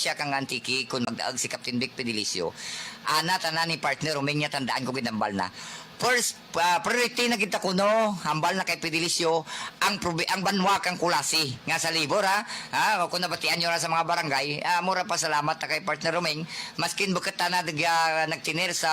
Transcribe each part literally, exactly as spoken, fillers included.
siya kang Antique, kon magdaug si Captain Vic Fedelicio, ana tana ni partner Roming nga tandaan ko gid hambal na. First, ah, priority na gid ta kuno, hambal na kay Fedelicio, ang probi-, ang banwa kang Culasi, nga sa Libor, ha? Ah, kon nabatian nyo ra sa mga barangay, ah, amo ra pasalamat ta kay partner Roming, maskin bukut tana dagya nagtener sa,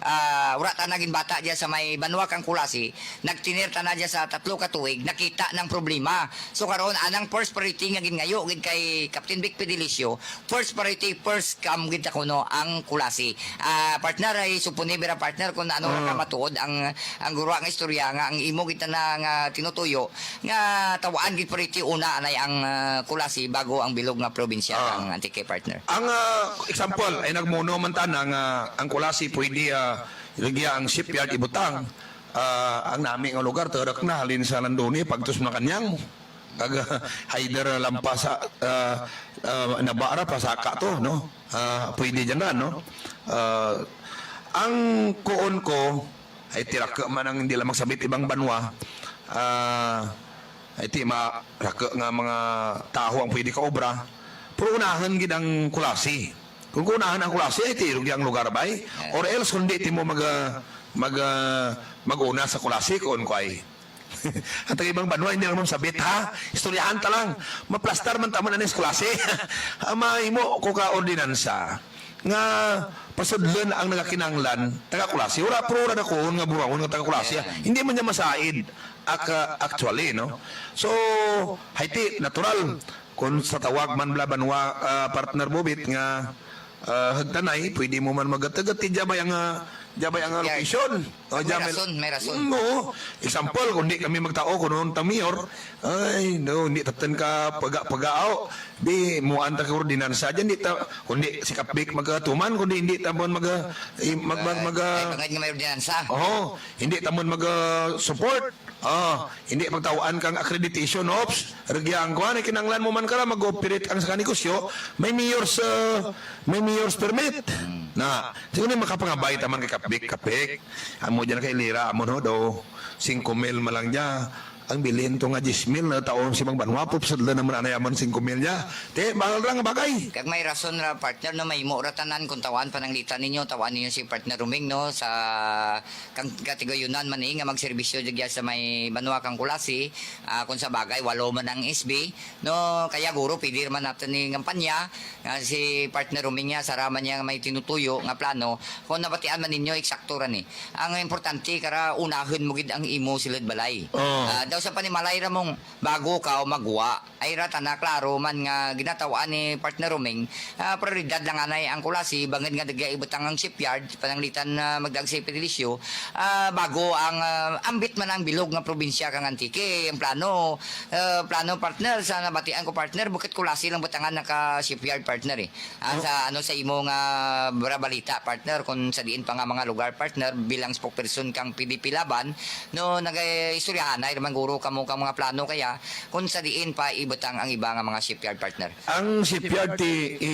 ah, wara tana ginbata dya sa may banwa kang Culasi, nagtener tana dya sa tatlo ka tuig, nakita na ang problema. So karon, anang first priority nga gingayo gid kay Captain Vic Fedelicio, first priority, first come gid ta kuno ang Culasi. Ah, partner, ay supone bira partner kon ano ra ka matuod ang, ang gurwa nga istorya nga ang imo gid tana nga tinutuyo nga taw-an gid priority una anay ang, ah, Culasi bago ang bilog nga probinsya kang Antique, partner. Ang, ah, example, ay nagmuno man tana nga ang Culasi pwede, ah, rugya ang shipyard ibutang, ah, ang nami nga lugar, turuk na, halin sa Landone, pagtos Malacañang. Kag, ah, either lampas sa, ah, ah, Naba ra, pasaka to, no? Ah, pwede dyan ra, no? Ah, ang kuon ko, ay ti raku man ang indi lang magsabit ibang banwa. Ah, ay ti ma-, raku nga mga tawo ang pwede kaobra. Pero unahun gid ang Culasi. Kon, kon unahun ang Culasi, ay ti rugya ang lugar bay. Or else, kon indi ti mo mag-, ah, mag-, ah, mag-una sa Culasi, kuon ko ay. Ang taga ibang banwa, indi lang mo masabit, ha? Istoryahan ta lang. Maplastar man ta man ani sa Culasi. Ah, mahimo ko ka ordinansa nga pasudlun ang nagakinahanglan, taga Culasi. Wara, pero wara na kuon nga buruangon nga taga Culasi, ha? Indi man dya masaid, ak-, actually, no? So, hay ti, natural. Kon sa tawag man bala banwa, ah, partner Bobit nga, ah, hagtanay, pwede mo man magatugut ti dya bay ang, ah, dya bay ang location. O, dya may rason, may rason. Mm, oo. Example, kon indi kami magtao, kon unta mayor, ay, no, indi ta tun ka paga-paga, aw. Di, muan ta ka ordinansa dyan, indi ta, kon indi si Kap Vic magatuman, kon indi, indi ta man mag-, eh, mag-, mag-, mag-, ay, bangud nga may ordinansa. Oo, indi ta man mag-, ah, support. Ah, indi pagtaw-an kang accreditation, ops. Rugya ang kuan, kinahanglan mo man kara mag-operate ang saka negosyo, may mayor's, ah, may mayor's permit. Na, siguro ni makapangabay ta man kay Kap Vic, Kap Vic. Amo dyan kay Lira, amo no, daw, singko mil man lang dya. Ang bilin to nga dyes mil, na taon si Mang Banwa, pupsudlun na man anay amun singko mil dya. Te, bahul ra nga bagay. Kag may rason ra, partner, no, mahimo ra tanan kon taw-an pananglitan ninyo, taw-an ninyo si partner Roming, no, sa kang katigayunan man ni nga magserbisyo dya sa may banwa kang Culasi, ah, kon sa bagay, walo man ang S B, no, kaya guro, pwede ra man natun ni ngampanya, nga si partner Roming nga, sara man dya nga may tinutuyo nga plano, kon nabatian man ninyo, eksakto ra ni. Ang importante, kara, unahun mo gid ang imo sulud balay. Ah, daw sa panimalay ra mong bago kaw maggwa, ay ra tana klaro man nga ginataw-an ni partner Roming, ah, prioridad lang anay ang Culasi, bangud nga dagya ibutang ang shipyard, pananglitan nga magdaug si Fedelicio, ah, bago ang, ah, ambit man ang bilog nga probinsya kang Antique. Ang plano, ah, plano partner, sa nabatian ko partner, bukut Culasi lang butangan na ka shipyard partner, eh. Ah, sa ano, sa imo nga barabalita, partner, kon sa diin pa nga mga lugar, partner, bilang spokesperson kang P D P Laban, no, nagaistoryahanay ra man guro kamo kang mga plano kaya, kon sa diin pa ibutang ang iba nga mga shipyard, partner. Ang shipyard ti i,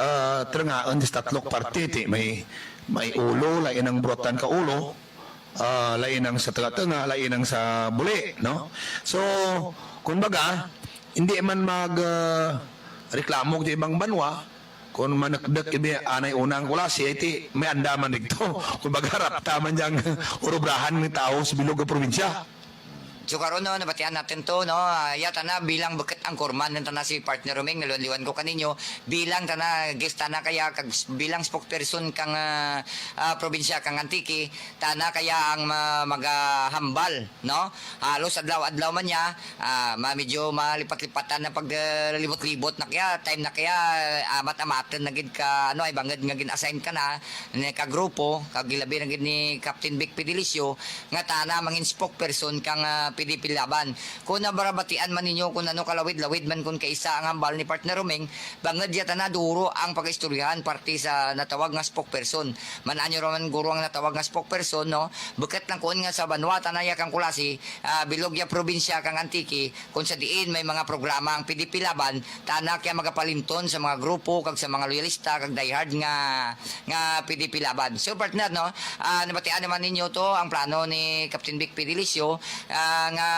ah, trungaun ti sa tatlo ka parte ti may, may ulo, lain ang burutan ka ulo, ah, lain ang sa tunga-tunga, lain ang sa buli, no? So, kumbaga, indi man mag, ah, reklamo ti ibang banwa, kon manukduk ibi anay una ang Culasi, ay ti may anda man digto. Kumbaga, rapta man dyang urubrahan ni tawo sa bilog nga probinsya. So, karon, no, nabatian natun to, no, ah, ya tana bilang bukut anchorman, tana si partner Roming, naliwan-liwan ko kaninyo, bilang tana, guest tana kaya, kag s-, bilang spokesperson kang, ah, ah, probinsya kang Antique, tana kaya ang ma-, magahambal, no? Halos adlaw-adlaw man dya, ah, ma-, medyo malipat-lipatan na pag, ah, libot-libot na kaya, time na kaya, ah, amat-amatun na gid ka, ano, ay bangud nga gin-assign ka na, ni ka grupo, kag ilabi na gid ni Captain Vic Fedelicio, nga tana mangin spokesperson kang, ah, P D P Laban. Kon nabarabatian man ninyo kon ano kalawid-lawid man kon kaisa ang hambal ni partner Roming, bangud ya tana duro ang pagaistoryahan parte sa natawag nga spokesperson. Man-an nyo ra man guro ang natawag nga spokesperson, no? Bukut lang kuon nga sa banwa tana ya kang Culasi, ah, bilog ya probinsya kang Antique, kon sa diin may mga programa ang P D P Laban, tana kaya magapalinton sa mga grupo, kag sa mga loyalista, kag diehard nga, nga P D P Laban. So, partner, no? Ah, nabatian na man ninyo to, ang plano ni Captain Vic Fedelicio, ah, nga,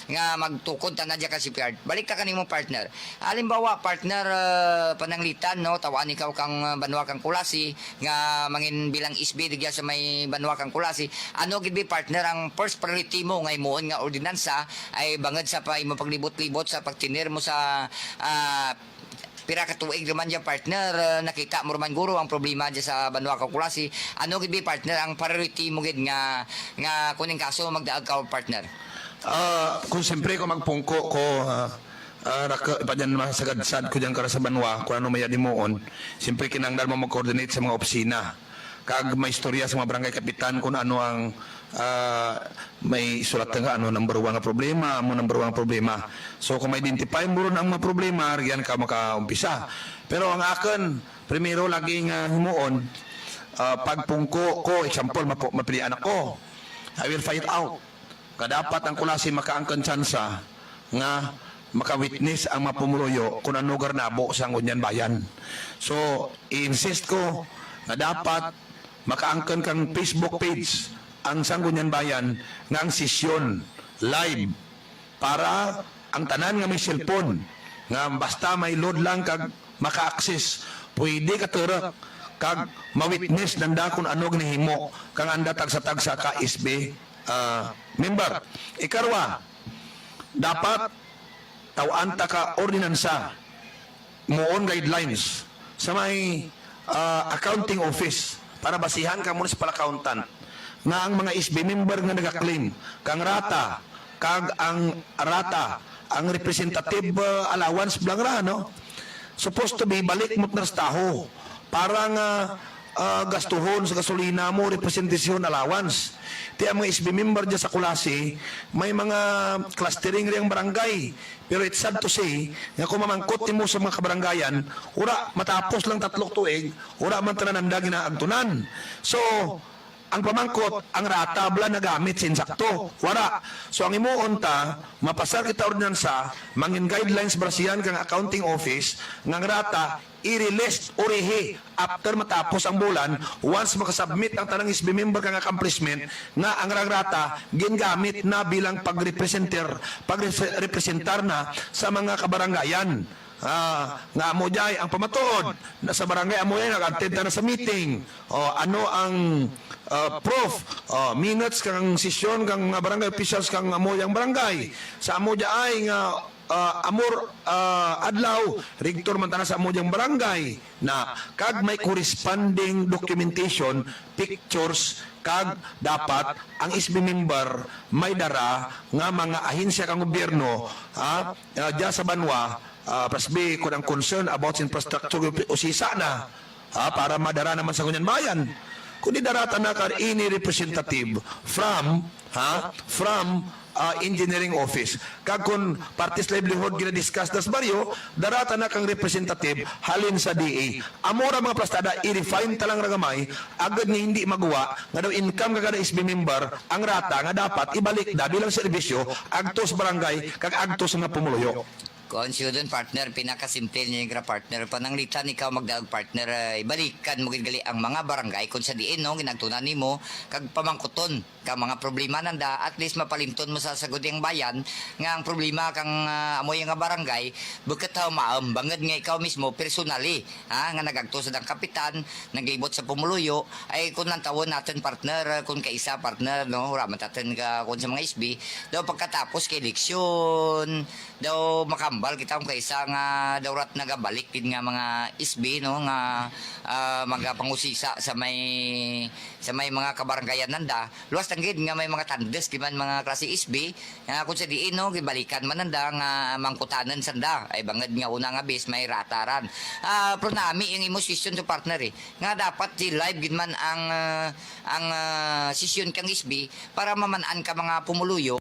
nga magtukod tana dya ka shipyard. Balik ta kanimo, partner. Halimbawa, partner, ah, pananglitan, no, taw-an ikaw kang, ah, banwa kang Culasi, nga mangin bilang S B rugya sa may banwa kang Culasi. Ano gid bi, partner, ang first priority mo nga himuon nga ordinansa ay bangud sa pa-, imo paglibot-libot sa pagtener mo sa, ah, pira ka tuig ra man dya, partner, ah, nakita mo ra man guro ang problema dya sa banwa kang Culasi. Ano gid bi, partner, ang priority mo gid nga, nga kon in kaso magdaug ka, partner? Ah, kon siyempre kon magpungko ko, ah, ah, rako pa dyan masagadsad ko dyan kara sa banwa, kon ano may-ada himuon. Siyempre kinahanglan mo mag-coordinate sa mga opisina. Kag maistorya sa mga barangay kapitan kon ano ang, ah, maisulatan ka, ano number one nga problema, amo number one nga problema. So, kon ma-identify mo run ang mga problema, rugyan ka makaumpisa. Pero ang akun, primero lagi nga himuon, ah, pagpungko ko, example, mapu-, mapilian ako. I will fight out. Nga dapat ang Culasi makaangkon tsansa nga maka-witness ang mga pumuluyo kon ano garo nabo sa Sangguniang Bayan. So, i-insist ko nga dapat makaangkon kang Facebook page ang Sangguniang Bayan nga ang sesyon live para ang tanan nga may cellphone nga basta may load lang kag maka-access, pwede katuruk kag ma-witness nanda kon ano ginahimo kang anda tagsa-tagsa ka S B, ah, member. Ikarwa, dapat taw-an ta ka ordinansa, himuon guidelines sa may, ah, accounting office para basihan kang municipal accountant nga ang mga S B member nga naga-claim kang rata, kag ang rata, ang representative, ah, allowance bala ra, no? Supposed to be, balik mo tana sa tawo. Para nga, ah, gastuhon sa gasolina mo, representation allowance. Ti ang mga S B member dya sa Culasi, may mga clustering rang barangay. Pero it's sad to say, nga kon mamangkot nimo sa mga kabarangayan, wara matapos lang tatlo ka tuig, wara man tana nanda ginaagtunan. So, ang pamangkot, ang rata bala nagamit sa insakto. Wara. So, ang himuon ta, mapasar kita ordinansa, mangin guidelines basihan kang accounting office, nga ang rata, i-release urihi after matapos ang bulan, once maka-submit ang tanang S B member kang accomplishment, nga ang rang rata, gingamit na bilang pagrepresenter, pagre-, representar na sa mga kabarangayan. Ah, nga amo dya ang pamatuod, na sa barangay amo dya, nag-attend tana sa meeting. O, ano ang, ah, proof? O, minutes kang sesyon kang mga barangay officials kang amo dyang barangay. Sa amo dya nga, ah, amo, ah, adlaw, rigto man tana sa amo dyang barangay. Na, kag may corresponding documentation, pictures, kag dapat ang S B member may dara nga mga ahensya kang gobyerno, ha, ah, dya sa banwa, ah, plus bi kon ang concern about sa infrastructure, usisa na, ha, para madara na man sa Sangguniang Bayan. Kundi dara tana kang any representative from, ha, from, ah, engineering office. Kag kon partis livelihood gina-discuss da sa baryo, dara tana kang representative halin sa D A. Amo ra mga plastada, i-refine ta lang ra gamay, agud nga indi maggwa nga daw income kang kada S B member ang rata nga dapat ibalik da bilang serbisyo agto sa barangay kag agto sa mga pumuluyo. Kon sugdon, partner, pinakasimple niya ra, partner. Pananglitan ikaw magdaug, partner, eh, ibalikan mo gid gali ang mga barangay kon sa diin, no, ginaagtunan nimo, kag pamangkuton kang mga problema nanda, at least mapalimton mo sa Sangguniang Bayan nga ang problema kang, ah, amo dya nga barangay, bukut haw maam, bangud nga ikaw mismo, personally, ha, nga nag-agto sa dang kapitan, naglibot sa pumuluyo, ay kon lantawun natun, partner, kon kaisa, partner, no, wara man tatun ka, kon sa mga S B, daw pagkatapos ka eleksyon, daw makahambal kita kon kaisa nga daw wara't nagabalik gid nga mga S B, no, nga, ah, magapangusisa sa may, sa may mga kabarangayan nanda. Luwas lang gid nga may mga tandus gid man mga klase S B, nga kon sa diin, no, gibalikan man nanda nga mangkutanun sanda. Ay bangud nga una nga bes may rata ran. Ah, pero nami ang imo suggestion to, partner, eh. Nga dapat i-live gid man ang, ah, ang, ah, sesyon kang S B para maman-an kang mga pumuluyo.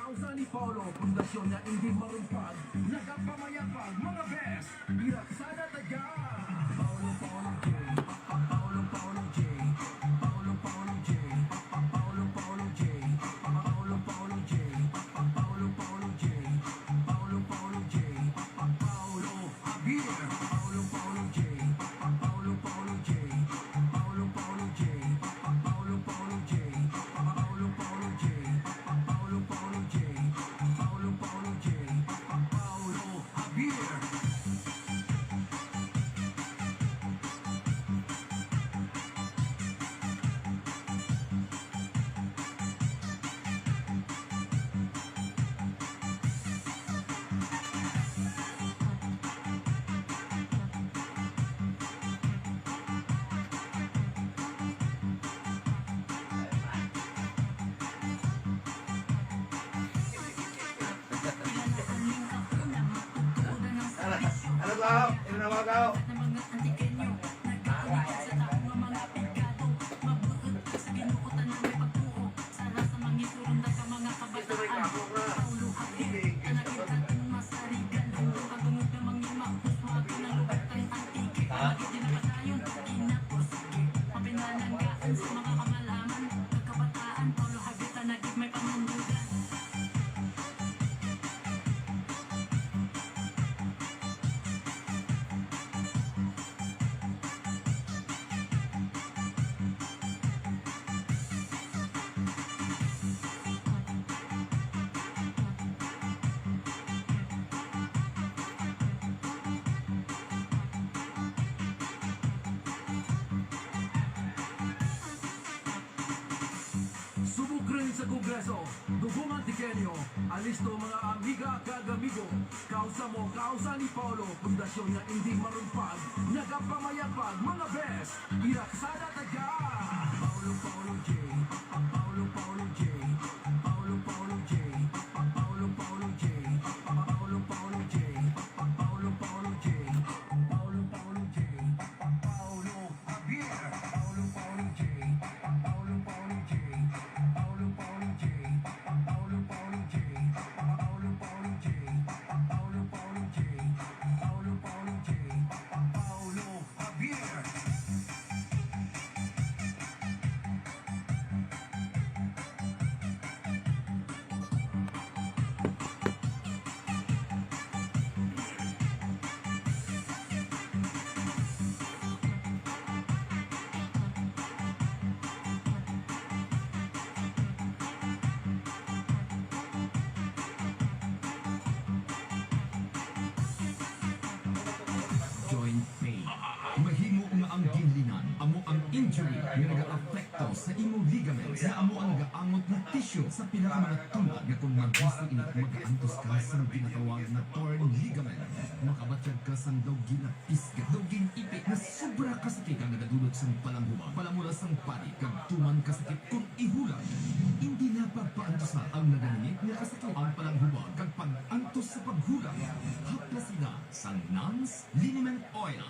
Kausa ni Paolo, pundasyon nga indi marumpag, nagapamayapag, mga best, ira kasada ta dyan. Paolo, Paolo J, Pa-, Pa-, Paolo, Paolo J, Paolo, Paolo J, Pa-, Pa-, Paolo, Paolo J, Pa-, Pa-, Paolo, Paolo J, Pa-, Pa-, Paolo, Paolo J, Paolo, Paolo J, Pa-, Pa-, Paolo. Javier. Paolo, Paolo J. Pa-, Pa-, Paolo, Paolo J. Paolo, Paolo J. Pa-, Pa-, Paolo, Paolo J. Pa-, Pa-, Paolo J. Pa-, Pa-, Paolo, Paolo J. Paolo, Paolo J. Pa-, Pa-, Paolo Javier. Ano, ano tao? Ano na mga tao? Subok run sa Kongreso, Dugong Antiqueño, alisto mga amiga kag amigo. Kausa mo, kausa ni Paolo, pundasyon nga indi marumpag, nagapamayapag, mga best, ira kasada ta dyan. Paolo, Paolo J, Pa-, Pa-, Paolo, Paolo J, Paolo, Paolo J, Pa-, Pa-, Paolo, Paolo J, Pa-, Pa-, Paolo, Paolo J, Pa-, Pa-, Paolo, Paolo J, Paolo, Paolo J, Pa-, Pa-, Paolo Javier. Paolo, Paolo J. Pa-, Paolo, Paolo J. Paolo, Paolo J. Pa-, Pa-, Paolo, Paolo J. Pa-, Pa-, Paolo, Paolo J. Pa-, Pa-, Paolo, Paolo J. Paolo, Paolo J. Pa-, Pa-, Paolo Javier. Joint pain. Mahimo nga ang ginlinan amo ang injury nga nagaapekto sa imong ligaments, nga amo ang nagaangot nga tissue sa pila ka mga tulad, nga kon maggusto ini, magaantos ka sang ginatawag nga torn ligament. Makabatyag ka sang daw ginapisga, daw gin-ipi, nga sobra kasakit ang nagadulot sang palanghubag, palamula sang panit, kag tuman kasakit kon ihulag. Indi na pagpaantusa ang naganingit nga kasakit, ang palanghubag, kag pag-antos sa paghulag. Haplasi na sang Nans Liniment Oil.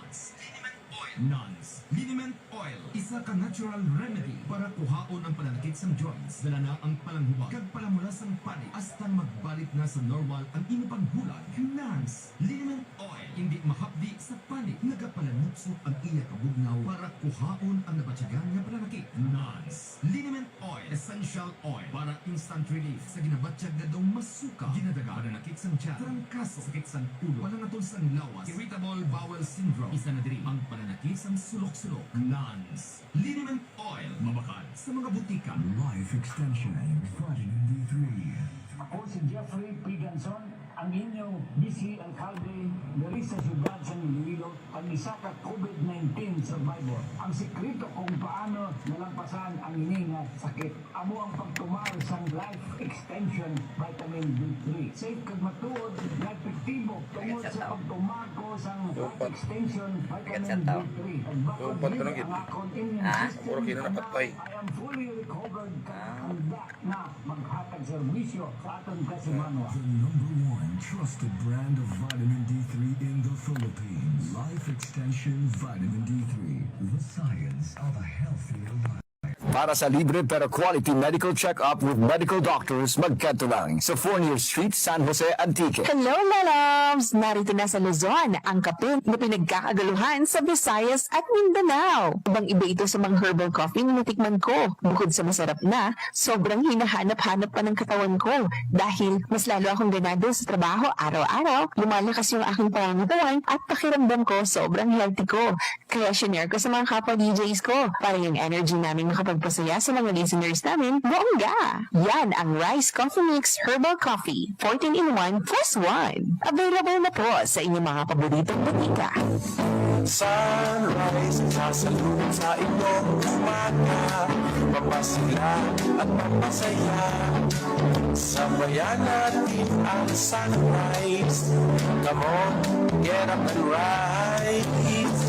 Nans Liniment Oil, isa ka natural remedy para kuhaon ang pananakit sang joints, dala na ang palanghubag, kag palamula sang panit, hasta magbalik na sa normal ang imo paghulag. Nans Liniment Oil, indi mahapdi sa panit, nagapalanupsop ang iya kabugnaw para kuhaon ang nabatyagan nga pananakit. Nans Liniment Oil, essential oil para instant relief sa ginabatyag nga daw masuka, ginadagan, pananakit sang tiyan, trangkaso, sakit sang ulo, palangaton sang lawas, irritable bowel syndrome. Isa na diri ang pananakit sang sulok-sulok. Nans Liniment Oil, mabakal sa mga butika. Life Extension Vitamin D three. Ako si Jeffrey P. Ganzon, ang inyong vice alkalde diri sa siyudad sang Iloilo, kag isa ka COVID nineteen survivor. Ang sikreto kung paano nalampasan ang ini nga sakit amo ang pagtumar sang Life Extension Vitamin D three. Safe kag matuod nga epektibo tungod sa pagtumar ko sang Life Extension Vitamin D three. Kag bakod gid ang akon immune system, I am fully recovered kag handa na maghatag serbisyo sa aton kasimanwa. The number one trusted brand of vitamin D three in the Philippines. Life Extension Vitamin D three. The science of a healthier life. Para sa libre pero quality medical check-up with medical doctors, magkadto lang sa Fournier Street, San Jose, Antique. Hello, my loves! Narito na sa Luzon ang kape na pinagkakaguluhan sa Visayas at Mindanao. Ibang-iba ito sa mga herbal coffee na natikman ko. Bukod sa masarap na, sobrang hinahanap-hanap pa ng katawan ko dahil mas lalo akong ganado sa trabaho araw-araw, lumalakas yung aking pangangatawan at pakiramdam ko sobrang healthy ko. Kaya shinare ko sa mga kapwa D Js ko para yung energy namin makapagpasaya sa mga listeners namin, bongga! Yan ang Rice Coffee Mix Herbal Coffee, fourteen in one plus one. Available na po sa inyong mga paboritong botika. Sunrise, sasalubong sa inyong umaga. Pampasila at pampasaya. Sabayan natin ang sunrise. Come on, get up and rise.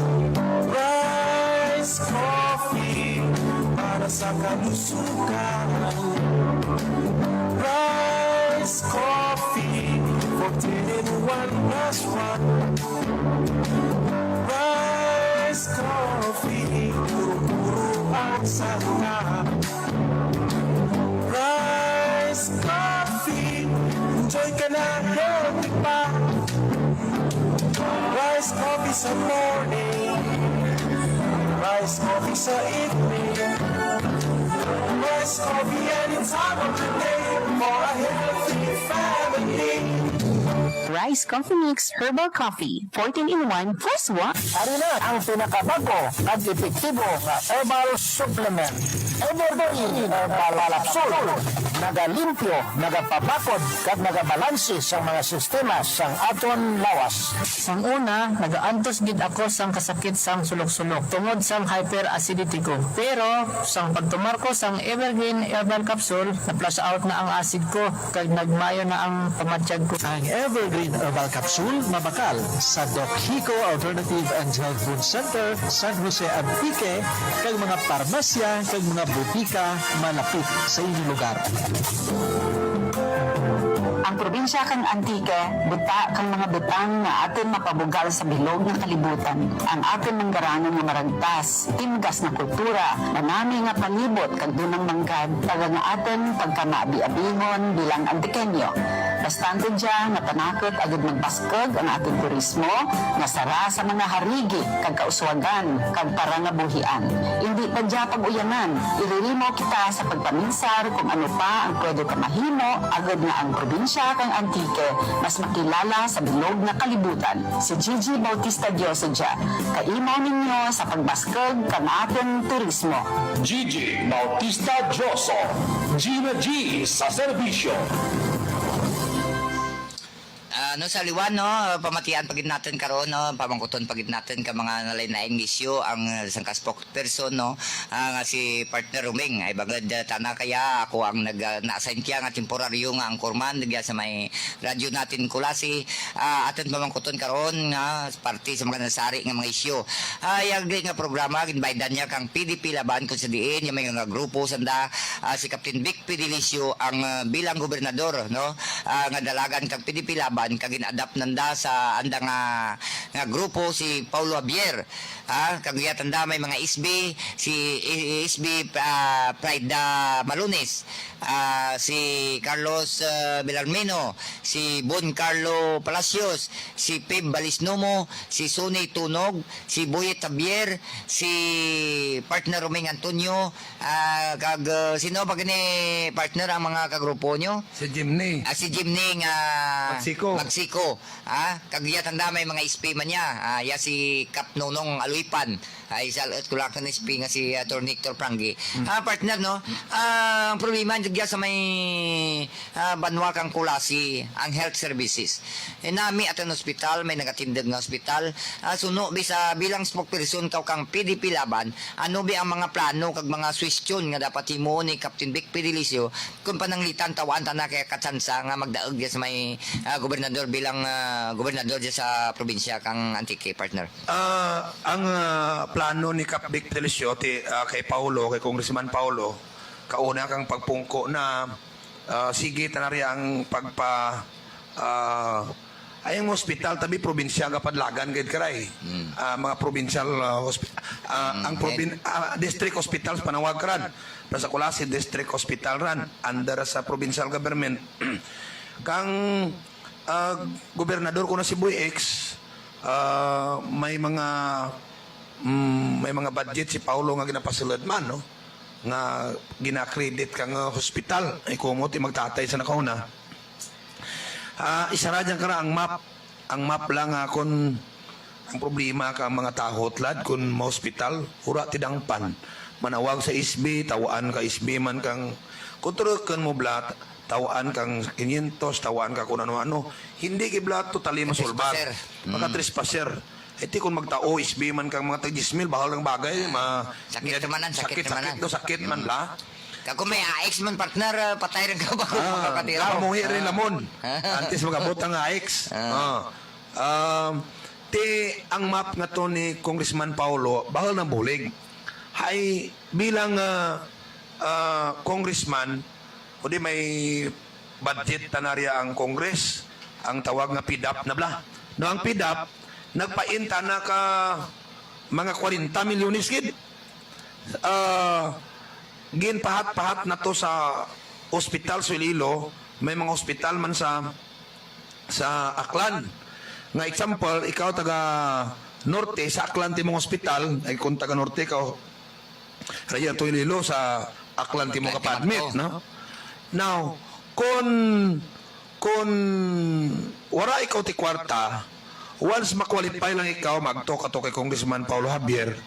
Rice Coffee para sa kalusugan. Rice Coffee, fourteen in one plus one. Rice Coffee, purong-puro ang sangkap. Rice Coffee, enjoy ka na, healthy pa. Rice Coffee sa morning, Rice Coffee sa evening, Rice Coffee any time of the day for a healthy family. Rice Coffee Mix Herbal Coffee, fourteen in one plus one. Ari na ang pinakabag-o kag epektibo nga herbal supplement, Evergreen Herbal Capsule. Nagalimpyo, nagapabakod, kag nagabalanse sang mga sistema sang aton lawas. Sang una, nagaantos gid ako sang kasakit sang sulok-sulok tungod sang hyperacidity ko. Pero, sang pagtumar ko sang Evergreen Herbal Capsule, na-flush out na ang acid ko. Kag nagmayo na ang pamatyag ko. Ang Evergreen Herbal Capsule mabakal sa Doc Hico Alternative and Health Food Center, San Jose, Antique, kag mga parmasya kag mga butika malapit sa inyong lugar. Ang probinsya kang Antique, buta kang mga butang nga aton mapabugal sa bilog nga kalibutan. Ang aton manggaranon nga maragtas, timgas nga kultura, manami nga palibot kag dunang manggad, taga nga aton pagkamaabi-abihon bilang Antiqueño. Bastante dya nga panakot agud magbaskug ang aton turismo nga sara sa mga harigi kag kauswagan kag parangabuhian. Indi ta dya pag-uyangan, iririmaw kita sa pagpaminsar kon ano pa ang pwede ta mahimo agud nga ang probinsya kang Antique mas makilala sa bilog nga kalibutan. Si Gigi Bautista Dioso dya, kaimaw ninyo sa pagbaskug kang aton turismo. Gigi Bautista Dioso, Gina G sa serbisyo. Ah, no, sa liwan, no, pamatian pa gid natun karon, no, pamangkuton pa gid natun ka mga nalain-lain nga isyu ang, ah, sangka spokesperson, no, ah, nga si Partner Roming. Ay bangud, ah, tana kaya ako ang nag, ah, na-assign kaya nga temporaryo nga anchorman dya sa may radyo natun Culasi. Ah, atun pamangkuton karon nga parte sa mga nasari nga mga isyu. Ah, ya gali nga programa, ginbaydan dya kang P D P Laban, kon sa diin dya may mga grupo sanda, ah, si Captain Vic Fedelicio ang, ah, bilang gobernador, no? Ah, nga dalagan kang P D P Laban, kag gin-adapt nanda sa anda nga, nga grupo si Paulo Javier, ha? Kag ya tanda may mga S B, si, i-, S B, ah, Pride, ah, Malunis, ah, si Carlos, ah, Belarmino, si Bon Carlo Palacios, si Peb Balisnomo, si Sonny Tunog, si Boyet Javier, si Partner Roming Antonio, ah, kag, ah, sin-o pa gani, partner, ang mga kagrupo nyo? Si Jimny. Ah, si Jimny nga Magsiko. Magsiko. Ah, kag ya tanda may mga S P man dya. Ah, ya si Kap Nonong Aloypan. Ay, isal-ut ko lang kang S P nga si, ah, Attorney Hector Frangi. Hmm. Ah, partner, no? Ah, ang problema dya sa may, ah, banwa kang Culasi, ang health services. Eh, nami atun hospital, may nagatindug nga hospital. Ah, suno bi sa bilang spokesperson kaw kang P D P Laban, ano bi ang mga plano kag mga suhestyon nga dapat himuon ni Captain Vic Fedelicio kon pananglitan taw-an tana kay katsansa nga magdaug dya sa may, ah, gobernador bilang, ah, gobernador dya sa probinsya kang Antique, partner? Ah, ang, ah, plano ni Kap Vic Fedelicio ti, ah, kay Paulo, kay Congressman Paulo, kauna kang pagpungko na, ah, sige tana ria ang pagpa-, ah, Ay, ang hospital tabi, probinsyal nga padalagan gid kara. Ah, mga provincial, ah, hospi-, ah, ang probin-, ah, district hospitals panawag karan. Para sa Culasi, district hospital ran, under sa provincial government. Kang, ah, gobernador ko na si Boy Ex, ah, may mga, mm, may mga budget si Paulo nga ginapasulod man, no? Nga gina-credit kang, ah, hospital. Ay, kumo ti magtatay sa nakauna. Ah, isara dyan kara ang map. Ang map lang, ah, kun ang problema kang mga tawo tulad kun ma-hospital, wara ti dangpan. Manawag sa S B, tawaan ka S B man kang, kun turukun mo bala, tawaan kang kinyentos, tawaan ka kun ano-ano. Hindi gid bala totally masolbar. Maka-trespasser. Ay ti kun magtao S B man kang mga tag diyes mil, bahul nga bagay, ma-, sakit man, sakit man daw, sakit man la. Kag kun may A X man, partner, ah, patay run ka ba? Ah, makakatiraw. Mamuhi run lamon. Antes mag-abot ang A X. Ah. Ah. Um, ti ang map nga to ni Congressman Paulo, bahul nga bulig. Hay bilang, ah, ah, congressman, kundi may budget tana ria ang Congress, ang tawag nga PDAF na bala. No, ang PDAF, nagpain tana ka mga kwarenta milyones gid. Ah, ginpahat-pahat na to sa ospital sa Iloilo, may mga ospital man sa, sa Aklan. Nga example, ikaw taga Norte, sa Aklan ti imong ospital, ay kun taga Norte ka, rugya to Iloilo, sa Aklan ti imo gapa-admit, no? Now, kun, kun wara ikaw ti kwarta, once ma-qualify lang ikaw, maagto ka to kay Congressman Paulo Javier,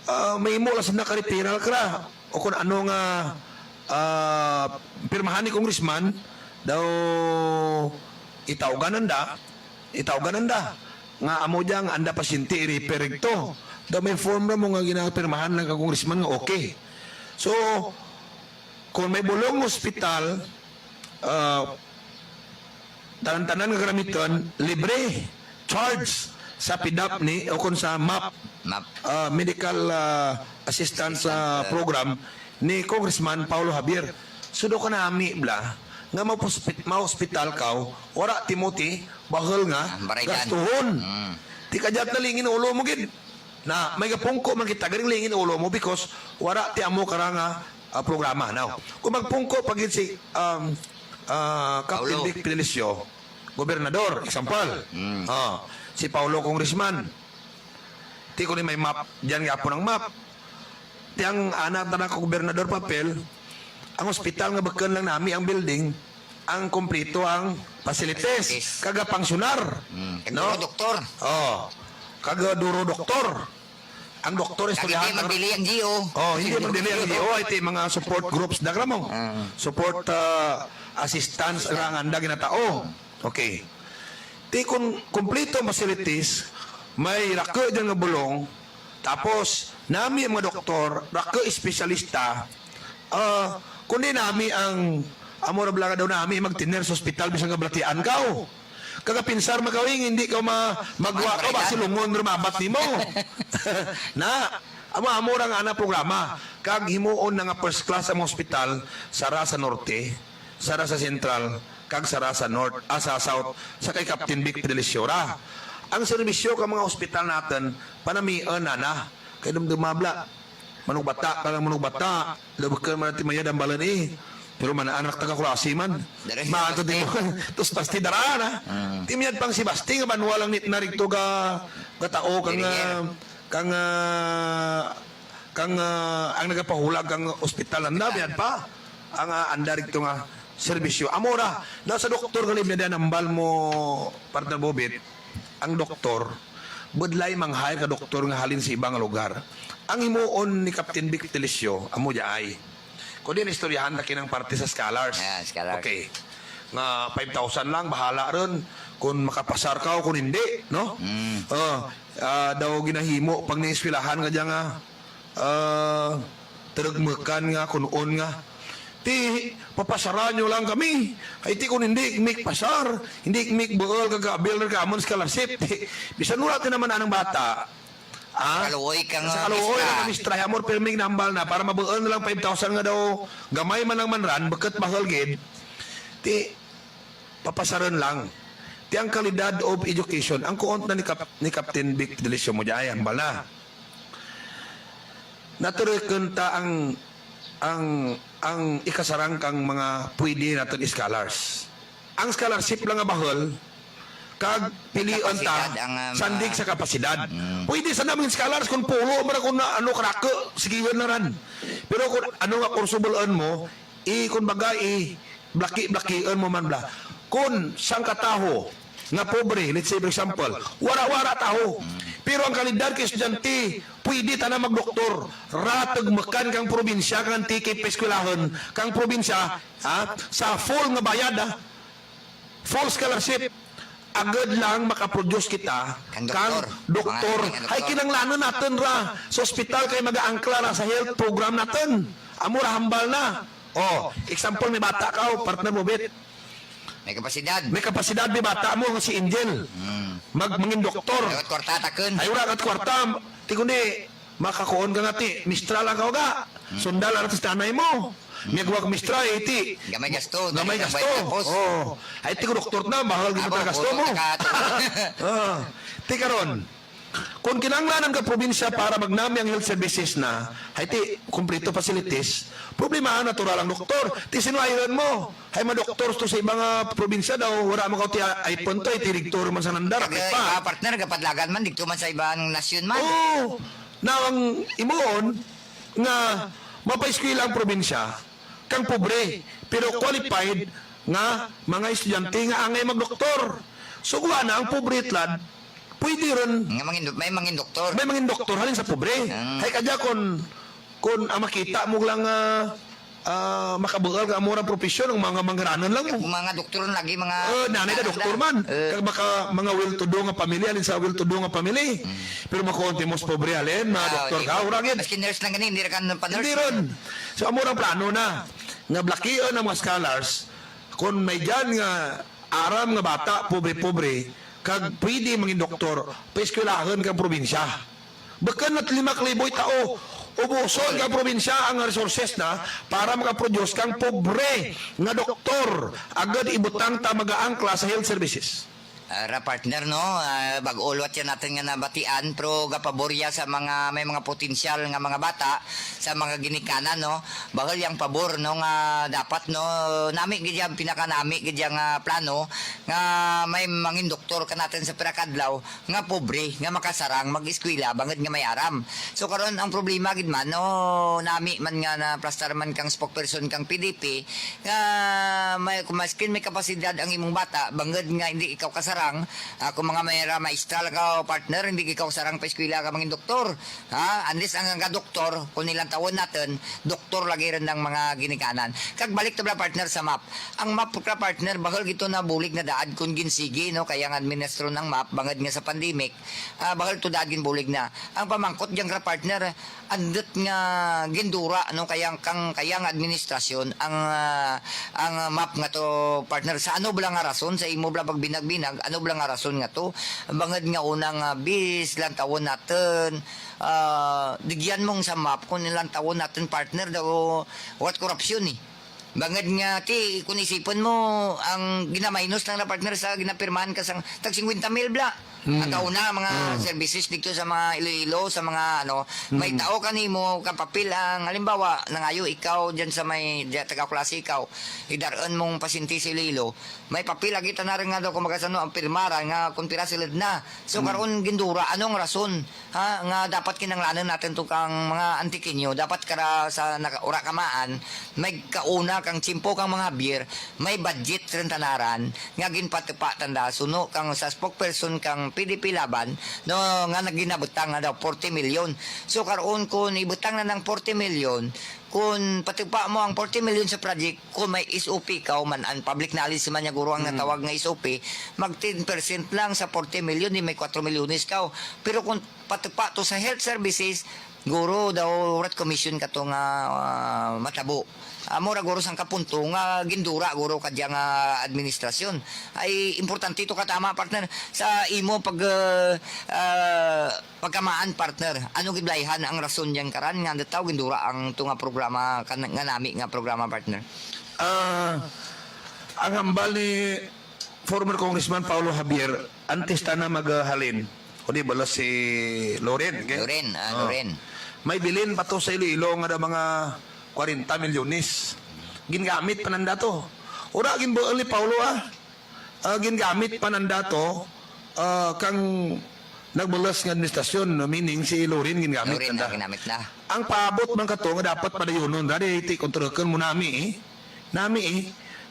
ah, mahimo lang sanda ka referral kara. O kun ano nga, ah, pirmahan ni Congressman, daw itawgan nanda, itawgan nanda. Nga amo dya nga anda pasyente i-refer rugto. Daw may form ra mo nga ginapirmahan lang kang Congressman nga okay. So, kun may bulong hospital, ah, tanan-tanan nga garamitun, libre, charge sa PDAF ni, o kun sa MAP, MAP. Ah, Medical, ah, Assistance, ah, Program ni Congressman Paulo Javier. So, daw kanami bala, nga maospit-, maospital kaw, wara ti imo ti bahul nga gastuhon. Ti kadya ti nalingin ulo mo gid. Na, may gapungko man kita, garing lingin ulo mo because wara ti amo kara nga, ah, programa. Now, kun magpungko pa gid si, um, ah, Captain Vic Fedelicio, gobernador, example. Ah, si Paulo congressman. Ti kuno may MAP dyan, gihapon ang MAP. Ti ang ana tana ka gobernador papel, ang ospital nga bukun lang nami ang building, ang kumpleto ang facilities, kag pangsyunar. No? Kag duro doktor. Oh. Kag duro doktor. Ang doktor, istoryahan. Hindi magdili ang G O. Oh, hindi magdili ang G O, ay ti mga support groups, dagra mo. Support, ah, assistance, ang anda ginatao. Okay. Ti kun kumpleto facilities, may raku dyan nga bulong, tapos nami ang mga doktor, raku espesyalista, ah, kundi nami ang, amo ra bala nga daw nami magtener sa ospital bisan kabalatian kaw. Kagapinsar man kaw, hindi kaw ma-, magwa kaw, basi lungon ra maabat nimo. Na, amo, amo ra nga ana programa. Kag himuon na nga first class ang mga ospital, sara sa norte, sara sa sentral, kag sara sa north, ah, sa south, sa kay Captain Vic Fedelicio ra. Ang serbisyo ka mga ospital natun, panamiun na na. Kay dumduma bala. Manugbata, kag manugbata. Daw bukun man ti mayad hambalun eh. Pero man-an ra ka taga Culasi man. Maan to ti, tus pasti dara na. Ti mayad pang si Basti nga banwa lang nit na rugto ga, gatao kang, ah, kang, ah, kang, ah, ang nagapahulag kang ospital anda, mayad pa. Ang, ah, anda rugto nga serbisyo. Amo ra, daw sa doktor gali mayad hambal mo, partner Bobit, ang doktor, budlay mang-hire ka doktor nga halin sa iba nga lugar. Ang himuon ni Captain Vic Fedelicio, amo dya ay. Kundi istoryahan ta kinang parte sa scholars. Ah, scholars. Okay. Nga five thousand lang, bahala run kun makapasar kaw, kun hindi, no? Ah, ah, daw ginahimo pang ni eskwelahan nga dya nga, ah, turugmukan nga, kun-on nga. Ti, papasaran nyo lang kami. Ay, ti kun hindi mi pasar, hindi mi buul kag abil run kang amun scholarship. Ti, bisan wara ti naman-an ang bata. Ah, sa kaluoy kang, sa kaluoy lang kang mistra. Amo ra pirmi ginahambal na, para mabuul na lang five thousand nga daw, gamay man lang man ran, bukut bahul gid. Ti, papasarun lang. Ti ang kalidad of education, ang kuon tana ni Kap-, ni Captain Vic Fedelicio mo dya, ay, hambal na. Naturukun ta ang, ang, ang ikasarang kang mga pwede natun scholars. Ang scholarship lang nga bahul, kag piliun ta, kapasidad ang, ah, sandig sa kapasidad. Mm. Pwede sana mangin scholars kon pulo man ra kon ano karaku, sigihun na ran. Pero kon ano nga kurso bul-un mo, i, kon baga, i, blaki-blakiun mo man bala. Kon sangka tawo nga pobre, let's say for example, wara-wara tawo. Pero ang kalidad ka estudyante, pwede tana magdoktor. Ra tugmukan kang probinsya kang anti kay paeskwelahun kang probinsya, ha? Sa full nga bayad, ha? Full scholarship. Agud lang makaproduce kita kang doktor. Kang doktor. Mga, mga doktor. Hay kinahanglanun natun ra sa ospital kay mag-aangkla ra sa health program natun. Amo ra hambal na. O, example, may bata kaw, partner Bobet. May kapasidad. May kapasidad, may bata mo, si Angel. Hmm. Mag-, mangin doktor. Ay, wara kay kwarta, takun. Ay, wara kay kwarta. Ti kundi, makakuon ka nga ti, Mistral lang kaw ga. Hmm. Sundal lang ti nanay mo. Hmm. Miyagwa ka Mistral, eh, ti. Gamay gasto, gamay gasto. Gamay gasto. O. Ay, ti kon doktor na, bahul gid man tana gasto mo. Abo, puro taka to. O. Ti karon, kon kinahanglanun ka probinsya para magnami ang health services na, hay ti, kumpleto facilities, problema natural ang doktor. Ti sin-o ayhun mo, hay madoktor to sa iba nga probinsya daw, wara man kaw ti a-, aypon to, hay ti digto man sa nanda, kag, eh, pa. Iba, partner, gapadlagan man, digto man sa iba nga nasyon man. O, na ang himuon, nga mapaeskwela ang probinsya, kang pobre, pero qualified nga mga estudyante nga angay magdoktor. So, gwa na ang pobre tulad, pwede run. Nga mangin-, may mangin doktor. May mangin doktor, halin sa pobre. Hmm. Hay kadya kon, kon ang makita mo lang, ah, ah, makabuul ka amo ra propesyon, ang mga manggaranun lang mo. Mga doktor lagi, mga... Eh, nanay da doktor man. Eh. Kag maka-, mga well-to-do nga pamilya, halin sa well-to-do nga family. Hmm. Pero makuon ti mas pobre, halin, mga doktor ka, wara gid. Maski nurse lang gani, indi ra ka pa-nurse. Indi run. So, amo ra ang plano na. Nga blakiun ang mga scholars, kon may dyan nga aram nga bata, pobre-pobre, kag pwede mangin doktor, paeskwelahun kang probinsya. Bukun na ti lima ka libo i tao, ubusun kang probinsya ang resources na para makaproduce kang pobre nga doktor, agud ibutang ta mag-aangkla sa health services. Ah, ra partner, no? Ah, bag-o liwat ya natun nga nabatian, pero gapabor ya sa mga, may mga potensyal nga mga bata, sa mga ginikanan, no? Bahul yang pabor, no, nga dapat, no, nami gid ya, pinakanami gid ya nga plano, nga may mangin doktor kanatun sa pira ka adlaw, nga pobre, nga makasarang mag-eskwela, bangud nga may aram. So, karon ang problema gid man, no, nami man nga naplastar man kang spokesperson kang P D P, nga may, kon maskin may kapasidad ang imong bata, bangud nga indi ikaw kasarang, ah, kon mga may ra maestra lang ka, partner, indi ikaw kasarang paeskwela ka mangin doktor. Ha? Unless ang, ang doktor, kon ilantawun natun, doktor lagi run ang mga ginikanan. Kag balik ta bala, partner, sa MAP. Ang MAP ra, partner, bahul gid to nabulig na daad kon ginsigi, no, kay ang administrasyon ang MAP, bangud nga sa pandemic, ah, bahul to daad ginbulig na. Ang pamangkot dyan ra, partner, andut nga gindura, no, kay ang, kang, kay ang administrasyon, ang, ah, ang MAP nga to, partner, sa ano bala nga rason, sa imo bala pagbinag-binag, ano bala nga rason nga to, bangud nga una nga bis lantawun natun, ah, rugyan mo ang sa MAP, kon lantawun natun, partner, daw, what, korupsyon, eh. Bangud nga, ti, kon isipun mo, ang gina-minus lang na, partner, sa ginapirmahan ka sang tag singkwenta mil bala. Hmm. Ang kauna, mga services didto sa mga Iloilo, sa mga, ano, may tao kanimo, kapapil ang, halimbawa, nangayo ikaw dyan sa may, dyan, taga-Culasi ikaw, idar-un mong pasyente sa Iloilo, may papil lagi tana run nga daw, kumbaga, sa ano, ang pirma ra nga kon pira sulud na. So, karon gindura, ano ang rason? Ha, nga dapat kinahanglanun natun to kang mga Antiqueño, dapat kara sa naka-, wara kamaan, may kauna kang tiyempo kang mga Javier, may budget run tana ran, nga ginpatupa tanda, suno kang sa spokesperson kang P D P Laban, no, nga nagginabutang nga daw forty million. So, karon kon ibutang na ang forty million, kon patupa mo ang forty million sa project, kon may S O P ikaw man, ang public knowledge man ya guro ang natawag nga S O P, mag ten percent lang sa forty million, di may kwatro milyones ikaw. Pero kon patupa to sa health services, guro daw wara't commission kato nga, ah, matabo. Amo ra guro sangka punto nga gindura guro kadya nga administrasyon. Ay, importante to katama, partner, sa imo pag, ah, ah, pagkamaan, partner, ano gid bala ang rason dyan karan nga andut taw gindura ang to nga programa, kan-, nga nami nga programa, partner? Ah, ang hambal ni former Congressman Paolo Javier, antes tana maghalin, o di bala si Loren, okay? Loren, ah, Oh. Loren. May bilin pa to sa Iloilo nga da mga kwarenta milyones. Gingamit pa nanda to. Wara ginbuul ni Paolo, ah. Ah, gingamit pa nanda to, ah, kang nagbulas nga administrasyon, no? Meaning si Loren gingamit Loren nanda. Na, ginamit na. Ang paabot man kato nga dapat padayonon, dali, ti kontrakan mo nami, eh. Nami, eh.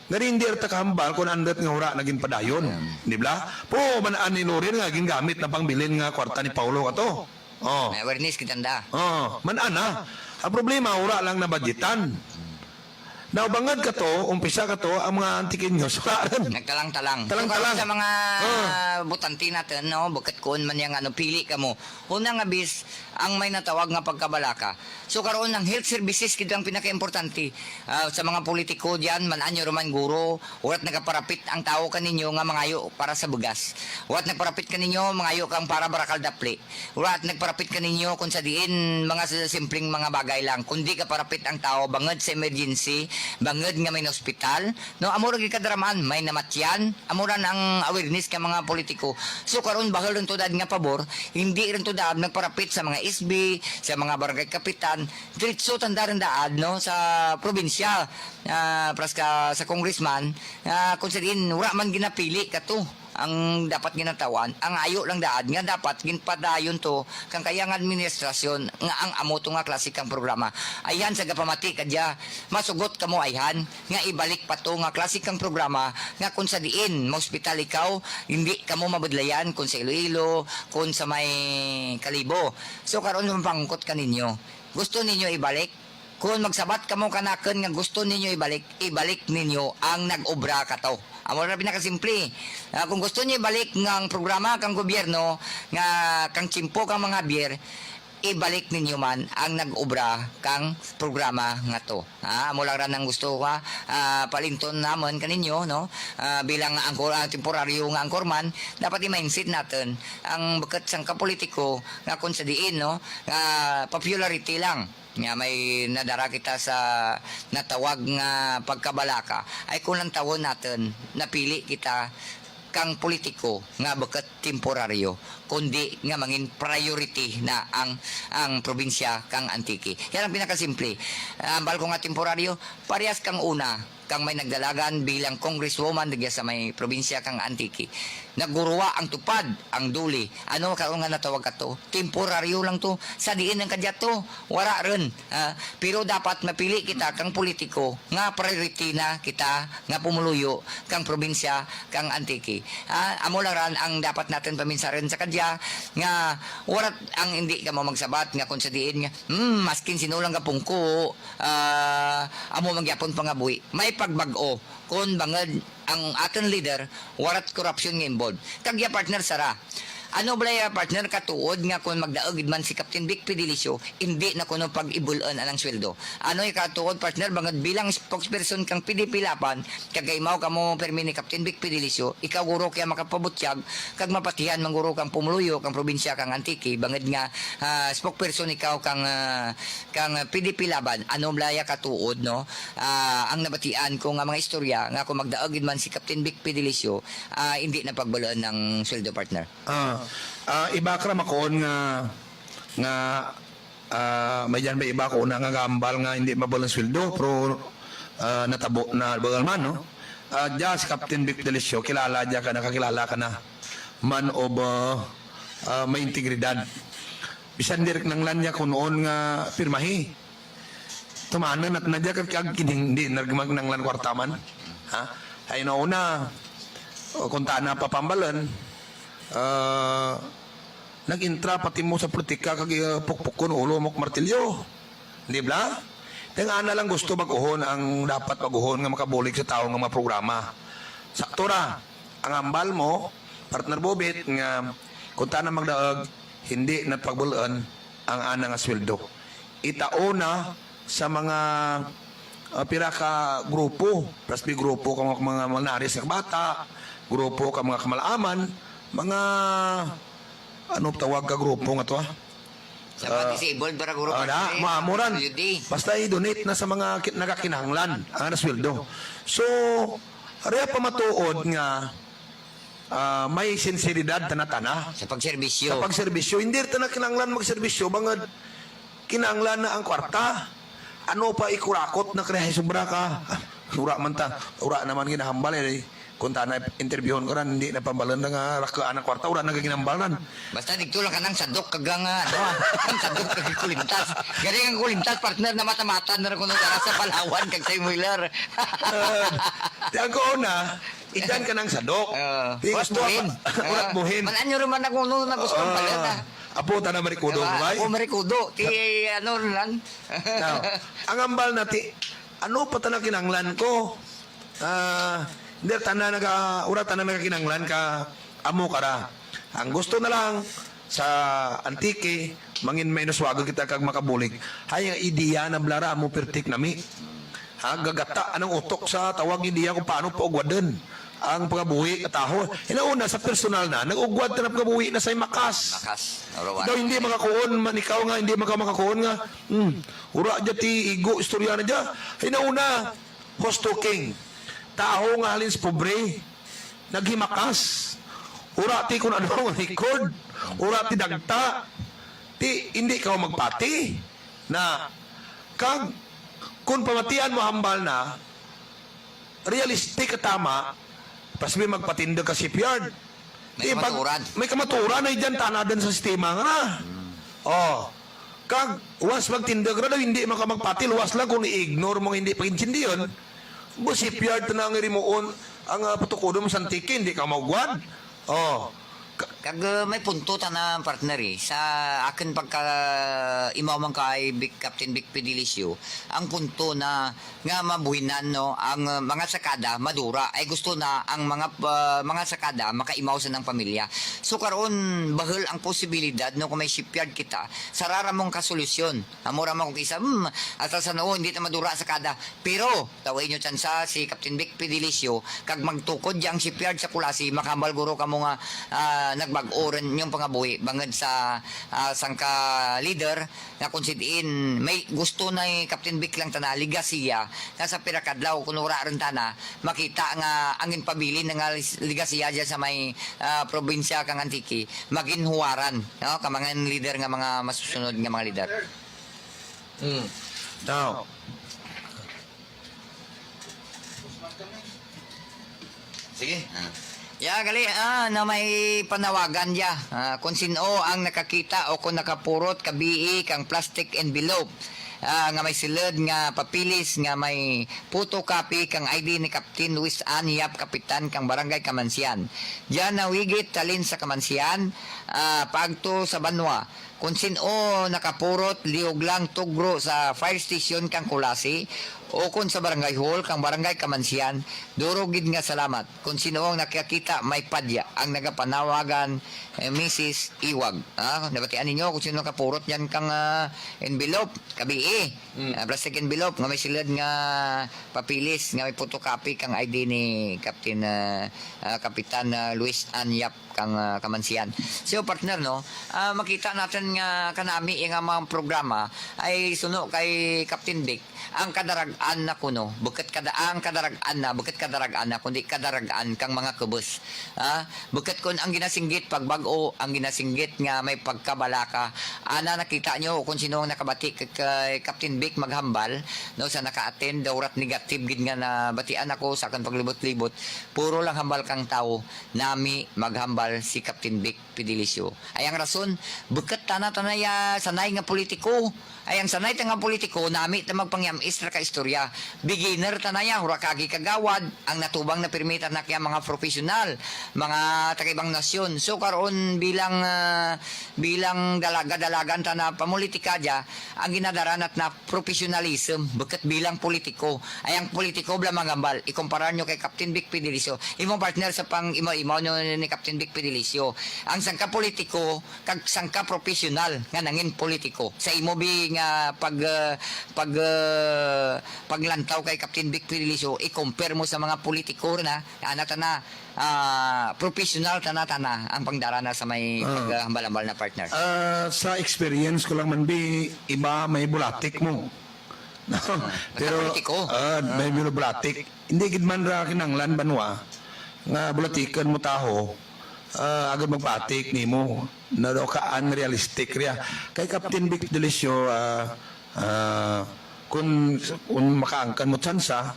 Ngari hindi ra ta kahambal kon andut nga wara na ginpadayon. Hmm. Di bala? Po, man-an ni Loren nga gingamit na pangbilin nga kwarta ni Paolo kato. Oh. May awareness kita nda. Oh, man-an na. Ang problema, wara lang nabudgetan. Now, bangud kato, umpisa kato, ang mga Antiqueños, wara run. Nagtalang-talang. Talang-talang. So, karon sa mga Ah. botante natun, no, bukut kuon man yang, ano, pili kamo. Una nga bis, ang may natawag nga pagkabalaka. So, karon ang health services gid ang pinakaimportante. Ah, sa mga politiko dyan, man-an nyo ra man guro, wara't nagaparapit ang tawo kaninyo nga mangayo para sa bugas. Wara't nagparapit kaninyo, mangayo kang para barakal dapli. Wara't nagparapit kaninyo kon sa diin mga s-, simpleng mga bagay lang, kundi gaparapit ang tawo bangud sa emergency, bangud nga may na-hospital, no, amo ra gid kadaramaan, may namatyan, amo ra ang awareness ka mga politiko. So, karon bahul run to daad nga pabor, hindi run to daad nagparapit sa mga S B, sa mga barangay kapitan, diretso tanda run daad, no, sa probinsya, ah, pras ka sa congressman, ah, kon sa diin, wara man ginapili kato. Ang dapat ginataw-an, ang ayo lang daad nga dapat ginpadayon to kang kaya nga administrasyon nga ang amo to nga klase kang programa. Ayhan sa gapamati kadya, masugot kamo ayhan nga ibalik pa to nga klase kang programa nga kon sa diin maospital ikaw, hindi kamo mabudlayan kon sa Iloilo, kon sa may Kalibo. So karon mapangkot kaninyo, gusto ninyo ibalik? Kon magsabat kamo kanakun nga gusto ninyo ibalik, ibalik ninyo ang nag-obra kato. Amo ra pinakasimple. Ah, kon gusto ninyo ibalik nga ang programa kang gobyerno, nga kang tiyempo kang mga Javier, ibalik ninyo man ang nag-obra kang programa nga to. Ah, amo lang ra ang gusto ko, ah, palinton namun kaninyo, no? Ah, bilang angkor, ah, temporaryo nga anchorman, dapat i-mindset natun ang bukut sangka politiko nga kon sa diin, no? Ah, popularity lang. Nga may nadara kita sa natawag nga pagkabalaka, ay kon lantawun natun, napili kita kang politiko nga bukut temporaryo, kundi nga mangin priority na ang, ang probinsya kang Antique. Yan ang pinakasimple. Hambal ko nga temporaryo, parehas kang una, kang may nagdalagan bilang congresswoman rugya sa may probinsya kang Antique. Naguruwa ang TUPAD, ang DOLE. Ano karon nga natawag kato? Temporaryo lang to. Sa diin ang kadya to? Wara run. Ah, pero dapat mapili kita kang politiko nga priority na kita nga pumuluyo kang probinsya kang Antique. Ah, amo lang ran ang dapat natun paminsarun sa kadya nga wara't ang hindi kamo magsabat nga kon sa diin nga, hmm, maskin sin-o lang gapungko, ah, amo man gihapon pangabuhi. May pagbag-o kon bangud ang atun leader, wara't korapsyon nga involved. Kag ya partner sara. Ano bala ya partner katuod nga kon magdaug gid man si Captain Vic Fedelicio, indi na kuno pag-ibul-un anang sweldo? Ano ya katuod partner bangud bilang spokesperson kang P D P Laban, kag kaimaw kamo pirmi ni Captain Vic Fedelicio, ikaw guro kaya makapabutyag, kag mapatihan man guro kang pumuluyo kang probinsya kang Antique, bangud nga, ah, spokesperson ikaw kang, ah, kang P D P Laban, ano bala ya katuod, no? Ah, ang nabatian ko nga mga istorya, nga kon magdaug gid man si Captain Vic Fedelicio, ah, indi na pagbul-un ang sweldo, partner. Ah, ah, iba kara makuon nga, nga, ah, may dyan ba iba ko una nga gahambal nga indi mabul-un sweldo, pero, ah, natabo na bul-un man, no? Ah, dya si Captain Vic Fedelicio, kilala dya ka na, kakilala ka na. Man of, ah, ah, may integridad. Bisan diri kinahanglan dya kunoon nga pirmahi. Tumanan natun na dya kag, kag kining di na magkinahanglan kwarta man. Ha? Ay, nauna, o, kon tana pa pambalun, ah, nag-intra pa timo sa politika kag, ah, pukpukon ulo mo og martilyo. Di bala? Ti ang ana lang gusto bag-uhon ang dapat bag-uhon nga makabulig sa tawo nga mga programa. Sakto ra, ang hambal mo, partner Bobet, nga kon tana magdaug, hindi na pagbul-un ang ana nga sweldo. Itao na sa mga, ah, pira ka grupo, plasbi grupo ka mga, mga malnourished nga bata, grupo ka mga kamal-aman, mga, ano tawag ka grupo nga to, ah? Sa mga Ah, disabled, para guro ah, na, partner, mga amo ran. W D. Basta i-donate na sa mga ki-, nagakinahanglan ang sweldo. So, ria pa matuod nga Ah, may sinseridad tana-tana. Sa pagserbisyo. Sa pagserbisyo. Hindi tana kinahanglan magserbisyo, bangud kinahanglan na ang kwarta. Ano pa ikurakot na kara hay sobra ka? Ah, wara man ta, wara naman ginahambal, eh. Kon tana interbyuhon ko ran, hindi na pahambalan nga raku ang kwarta, wara na ginahambal ran. Basta didto lang kanang sadok kag ang, ah, ano, ah, ang sadok kag kulintas. Gani ang kulintas, partner, na mata-mata na rin kuno dara sa Palawan kag sa Iloilo. Ah, ti ang kauna, Itan kanang sadok. Oo. Ti wara't gusto buhin. Wara't buhin. Man-an nyo rin man ako, no, na gusto ang palit, ah. Apo tana Marikudo, bay? Apo Marikudo. Ti, ano, ran. Now, ang hambal na ti, ano pa tana kinahanglan ko? Ah, hindi tana naga-, wara tana nagakinahanglan ka amo kara. Ang gusto na lang, sa Antique, mangin may naswagan kita kag makabulig. Hay, ang ideya na bala ra amo pirti kanami. Ha, gagata anang utok sa tawag ideya kon paano paugwadun ang pangabuhi ka tawo. Hinauna sa personal na, nag-ugwad tana pangabuhi na sa himakas. Himakas. Ikaw hindi makakuon, man ikaw nga, hindi maka-, makakuon nga. Hmm. Wara dya ti igo, istorya na dya. Hinauna, Host King, tawo nga halin sa pobre, naghimakas. Wara ti kon ano nga record, wara ti dagta, ti indi ka magpati. Na, kag, kon pamatian mo hambal na, realistic ka tama, pasbi magpatindug ka shipyard. May kamatuoran. May kamatuoran hay dyan tana dun sa sistema nga na. Hmm. Oh. Kag, once magtindug ra daw, hindi man ka magpati, luwas lang kon i-ignore mo nga hindi pag-intindihon. Bu shipyard tana nga irimuon ang, ah, patukodon mo sa Antique, hindi ka maugwad. Oh. Ka- Kag, ah, may punto tana, partner, eh. Sa akun pagkaimaw man kay Vic, Captain Vic Fedelicio, ang punto na nga mabuhinan, no, ang, uh, mga sakada madura, ay gusto na ang mga, uh, mga sakada makaimaw sa nang pamilya. So, karon, bahul ang posibilidad, no, kon may shipyard kita, sara ra mong kasolusyon. Amo ra man kon kis-a, hmm, hasta san-o, hindi ta madura sakada. Pero, taw-i nyo tsansa si Captain Vic Fedelicio, kag magtukod dya ang shipyard sa Culasi, makahambal guro kamo nga, ah, nagbag-o run inyong pangabuhi, bangud sa, ah, sangka leader, nga kon sin diin, may gusto na ni Captain Vic lang tana, legasiya, nga sa pira ka adlaw, kon wara run tana, makita nga ang ginpabilin na nga lis-, legasiya dyan sa may, ah, probinsya kang Antique, magin huwaran, no? Kang mga leader nga mga masusunod nga mga leader. Hmm. Now, Sige. Ah. Ya, gali, ah, na may panawagan dya. Ah, kon sin-o ang nakakita o kon nakapurot kabii kang plastic envelope, ah, nga may sulud nga papeles nga may photocopy kang I D ni Captain Luis Ann Yap, kapitan kang Barangay Camancijan. Dya nawigit halin sa Camancijan, ah, paagto sa banwa. Kon sin-o nakapurot, lihog lang tugro sa fire station kang Culasi, ukon sa barangay hall kang Barangay Camancijan, duro gid nga salamat. Kon sin-o ang nakakita, may padya ang nagapanawagan, eh, Misis Iwag. Ah, nabatian ninyo kon sin-o nakapurot dyan kang, ah, envelope, kabii. Mm. Ah, plastic envelope nga may sulud nga papeles, nga may photocopy kang I D ni Captain, ah, ah, Kapitan, ah, Luis Ann Yap kang, ah, Camancijan. So, partner, no, ah, makita natun nga kanami nga mga programa hay suno kay Captain Vic, ang kadarag-an na kuno, bukut kada-, ang kadarag-an na, bukut kadarag-an na, kundi kadarag-an kang mga kubus. Ah, bukut kon ang ginasinggit pagbag-o, ang ginasinggit nga may pagkabalaka. Ana nakita nyo, kon sin-o ang nakabati kay, kay Captain Vic maghambal, no, sa naka-attend, daw wara't negative gid nga nabatian ako sa akun paglibot-libot. Puro lang hambal kang tawo. Nami maghambal si Captain Vic Fedelicio. Ay ang rason, bukut tana tana ya sanay nga politiko. Ay ang sanay ta nga politiko, nami ta magpangyam-is ra ka istorya. Beginner tana ya, wara kaagi kagawad, ang natubang na pirmi tana kaya mga professional, mga taga-ibang nasyon. So, karon bilang, ah, bilang dalaga, dalagan tana pamulitika dya, ang ginadara natna professionalism, bukut bilang politiko. Ay ang politiko bala maghambal, ikumparar nyo kay Captain Vic Fedelicio. Imo partner sa pang-imaw-imaw nyo ni Captain Vic Fedelicio. Ang sangka politiko, kag sangka professional nga nangin politiko. Sa imo bi nga pag, ah, pag, ah, paglantaw kay Captain Vic Fedelicio, i-compare mo sa mga politiko na, ana tana, ah, professional tana tana ang pagdara na sa may, ah, paghambal-hambal na partner. Ah, sa experience ko lang man bi, iba may bulatik mo. No? Pero, politiko. Ah, may bulatik. Hindi gid man ra kinahanglan banwa. nga bulatiken mo tawo, ah, agud magpati kanimo, nga daw ka unrealistic riya. Kay Captain Vic Delicio, ah, ah, kon, kon makaangkan mo tsansa,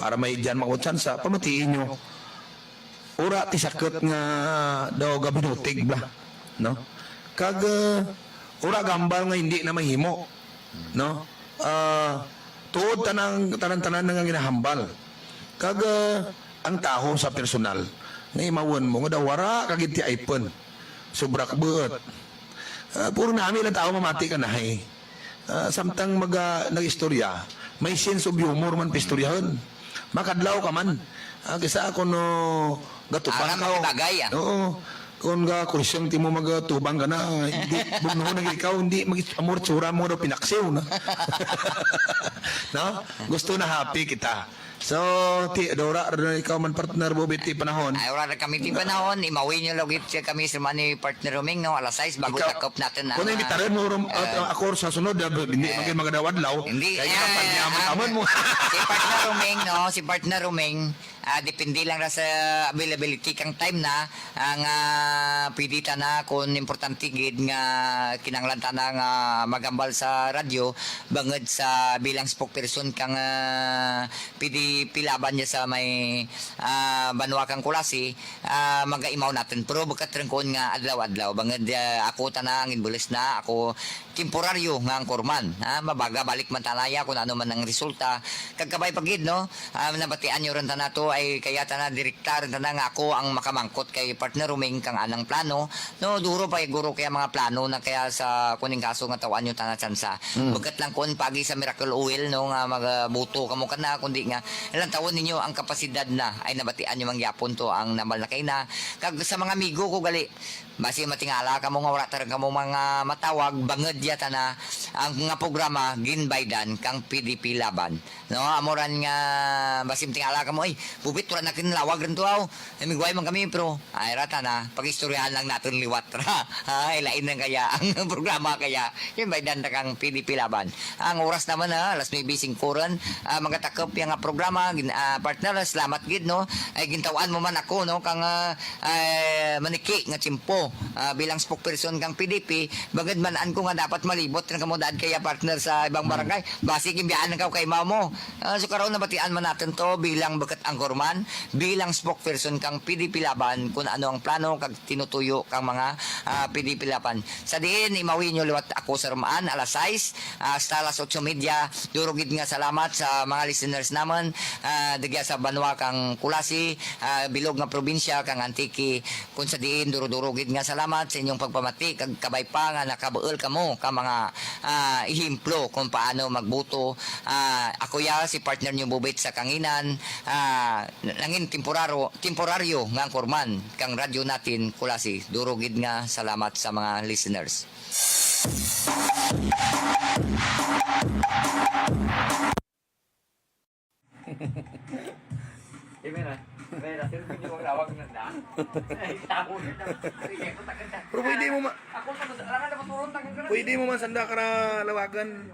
para may dyan makaangkan tsansa, pamatii nyo. Wara ti sakit nga daw gabinutig bala, no? Kag, ah, wara gahambal nga indi na mahimo, no? Ah, tuod tana, tanan-tanan nga ginahambal. Kag, ah, ang tawo sa personal, nga imawen mo, nga daw wara ka gid ti aypon. Sobra ka buot. Ah, puro nami lang tawo mamati kanahay. Ah, samtang maga-, nag-istorya, may sense of humor man paistoryahun. Makadlaw ka man. Ah, kis-a kon, oh, gatubang ka, oh. Aram man ti bagay, ah. Oo. Kon gakurseng timo magatubang ka na, indi, bugnuhon na gid ikaw, indi mag-, amo ra itsura mo daw pinaksiw na. No? Gusto na happy kita. So, ti, Dora, run ikaw man partner, buot ti panahon. Ay, wara run kami ti panahon, imawi nyo lang gid kami sa man ni partner Roming, no? Alas sais, bago takop natun ang, kon ah, imbitarun mo, Rom-, eh, ah, ako sa sunod, ah, indi, eh, man gid magadaw adlaw. Indi, kay eh, kapag niya, ah, mataman mo. Si partner Roming, no? Si partner Roming, ah, depende lang ra sa availability kang time na, ang, ah, pwede tana kon importante gid nga kinahanglan tana nga maghambal sa radyo, bangud sa bilang spokesperson kang, ah, P D P Laban dya sa may, ah, banwa kang Culasi, ah, magaimaw natun. Pero bukut run kon nga adlaw-adlaw. Bangud, ah, ako tana, ang ginbulis na, ako temporaryo nga anchorman. Ha? Mabaga balik man tana ya kon ano man ang resulta. Kag kabay pa gid, no? Ah, nabatian nyo run tana to, ay kaya tana direkta run tana nga ako ang makamangkot kay partner Roming kang anang plano. No, duro pa guro kaya mga plano na kaya sa kuning kaso nga taw-an nyo tana tsansa. Mm. Bukut lang kon paagi sa miracle oil, no, nga magaboto kamo kana, kundi nga lantawun ninyo ang kapasidad na, ay nabatian nyo man gihapon to ang nambal na kaina. Kag sa mga amigo ko gali, basi matingala kamo nga wara ta run kamo mga matawag, bangud ya tana ang nga programa ginbaydan kang P D P Laban. No, amo ran nga basi matingala kamo, ay, bubit wara na kinlawag run to, aw. Ay, migway man kami, pero, ay, ra tana, pag-istoryahan lang natun liwat ra. Ha, ay, lain lang kaya ang programa kaya. Ginbaydan ra kang P D P Laban. Ang oras naman, ha, alas nuebe singko run, ah, magatakop ya nga programa, gin-, ah, partner, salamat gid, no? Ay, gintaw-an mo man ako, no? Kang, ah, ay, maniki nga tiyempo, ah, bilang spokesperson kang P D P, bangud man-an ko nga dapat malibot run kamo daad kaya partner sa ibang barangay. Basi ginbiyaan lang ka kaimaw mo. Ah, so karon nabatian man natun to bilang bukut anchorman, bilang spokesperson kang P D P Laban, kon ano ang plano kag tinutuyo kang mga, ah, P D P Laban. Sa diin, imawi nyo liwat ako sa rumaan, alas sais, ah, hasta alas otso medya. Duro gid nga salamat sa mga listeners namun, ah, dagya sa banwa kang Culasi, ah, bilog nga probinsya kang Antique. Kon sa diin, duro-duro gid nga salamat sa inyong pagpamati, kag kabay pa nga nakabuul kamo ka mga, ah, ehemplo kon paano magboto. Ah, ako ya si partner nyo Bubit sa Kanginan, ah, nangin temporaro-, temporaryo nga anchorman kang Radyo Natin Culasi. Duro gid nga salamat sa mga listeners. Pero pwede mo ma-, pwede mo man sanda kara lawagan.